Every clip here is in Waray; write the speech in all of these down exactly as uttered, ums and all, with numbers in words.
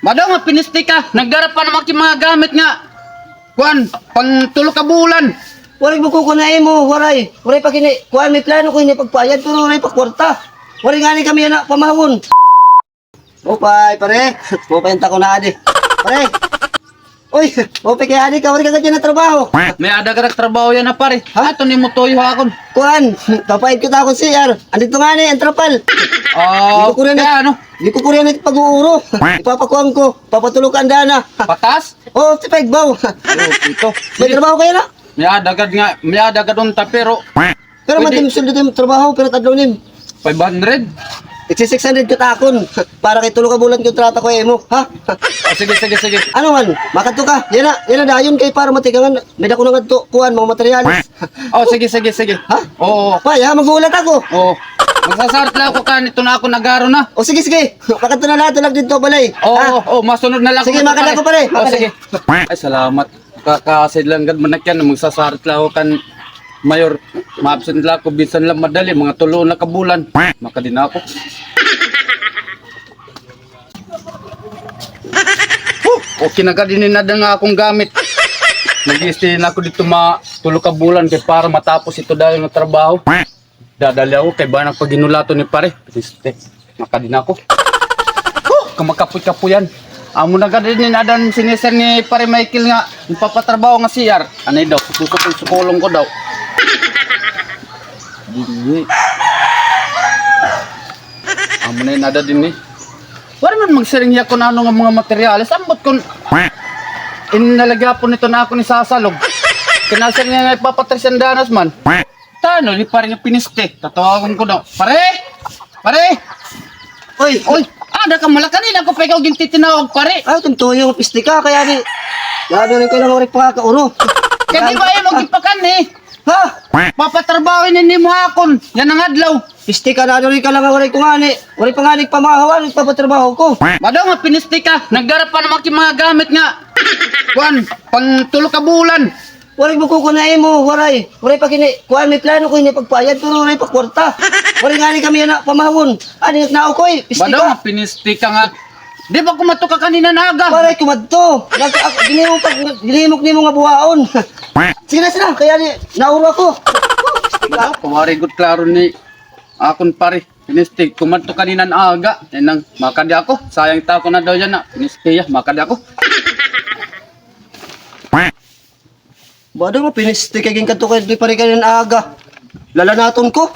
Bado nga piniste ka, nagdara pa naman kay mga gamit nga kuan, pang tulo ka bulan. Waray buko ko na imo, waray. Waray pa kini, kuan, may plano ko ini pagpayad, pero waray pa kwarta. Waray ngani kami yana pamahon. Upay, pare. Upay, ang tako na adi. Pare. Uy, upay kay adi ka, waray ka gad yana trabaho. May ada ka trabaho yana, pare. Ha? Ato nimo tuyo ha akon. Kuan, papait ko ta akon C R. Andito ngani, ang trapal. Oh, di ko kurin kaya ano? Di ko kurin pag-uuro. Ipapakuan ko, papatulo ka andana. Patas? Oo, si Pegbaw. Ano, ito? May trabaho kayo na? May ada gad nga, may ada gad unta, pero pero pwede. Madam, suldo tayo trabaho, pero tadlaw nim. Five hundred? Itsi six hundred katakon. Para kay tulo ka bulan kontrata ko imo, ha? Ah, sige, sige, sige. Ano man, makadto ka. Yana, yana dayon kay para matikangan. May dako na ngadto, kuan, mga materyales. Oh, sige, sige, sige. Ha? Oo. Pay, ha, maghulat ako. Oo. Magsasarat la ako kan ito na ako nagaro na. O sige, sige. Makadto na la, tulag didto balay. Oo, ha? Oo, oo, masunod na la ako. Sige, makada ko, pare. Oh, makada. Sige. Ay, salamat. Ka-, kasi lang gad man na kyan, magsasarat la ako kan mayor. Ma-absent la ako, bisan lang madali, mga tulo na ka bulan. Makadi na ako. Huh, okay na gad ini na nga akong gamit. Nag-i-stay na ako dito mga tulo ka bulan kay para matapos ito dahil ng trabaho. Dadali ako kay bana paghinulaton ni pare. Triste. Makadi na ako. Huh, kamakapoy-kapoyan. Amo na gad ini adan siniser ni pare Michael nga magpapatrabaho nga C R. Anay daw, susukulon ko daw. Dinhi. Amo na ini ada dinhi. Waray man magsiring hiya kun ano nga mga materyales. Ambot kun inalagapon nito na ako ni sasalog. Kinasiring niya nga ipapatris ang danas man. Tano, di pare nga piniste. Tatawagon ko daw. Pare! Pare! Oy! Oy! Ada ka mala kanina ko pa ikaw gintitinawag, pare. Ay, tuntuyo, piste ka. Kaya di, lalo rin ko lang rin pangakauro. Kaya di ba yung magipakan eh? Ha? Papatrabaho ini nimo hakon. Yan ang adlaw. Piste ka na, rin ka lang, waray ko ngani. Waray pa ngani pamahawan, papatrabaho ko. Bado nga piniste ka. Nagdara pa naman kay mga gamit nga. Kuan, pang tulo ka bulan. Waray buko ko na imo, waray. Waray pa kini, kuan, may plano ko ini pagpayad, pero waray pa kwarta. Waray ngani kami yana pamahon. Ani na ako eh, piste ka. Bado nga piniste ka nga. Di ba kumadto ka kanina na aga? Waray kumadto. Nag-, ak-, ginimo pa, ginimok nimo nga buhaon. Sige na, sige na. Kaya ni, nauro ako. Bado, kawari gud klaro ni akon pare. Piniste, kumadto kanina na aga. Yan ang makadi ako. Sayang ta ako na daw yana. Piniste ya, makadi ako. Bado nga piniste kay ginkadto kay di pare kanin aga. Lalanaton ko.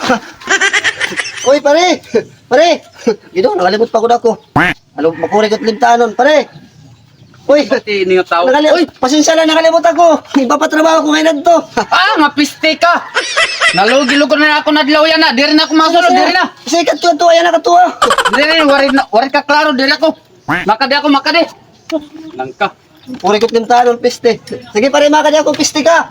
Oy, pare! Pare! Gido, nakalimot pa gud ako. Ano, makuri ko limtanon, pare. Oy, pati ini nga tao. Nakali-, oy, pasensya na, nakalimot ako. Ipapatrabaho ko ngayon adto. Ah, nga piste ka. Nalugi-lugi na ako nadlaw yana. Diri na ako masunod, diri na. Sikat ko to, ayan na ka to, ah. Diri, waray na, waray ka klaro, diri ako. Makadi ako, makadi. Nangka. Puri ko tintaron, piste. Sige, pare, makadi ako, piste ka.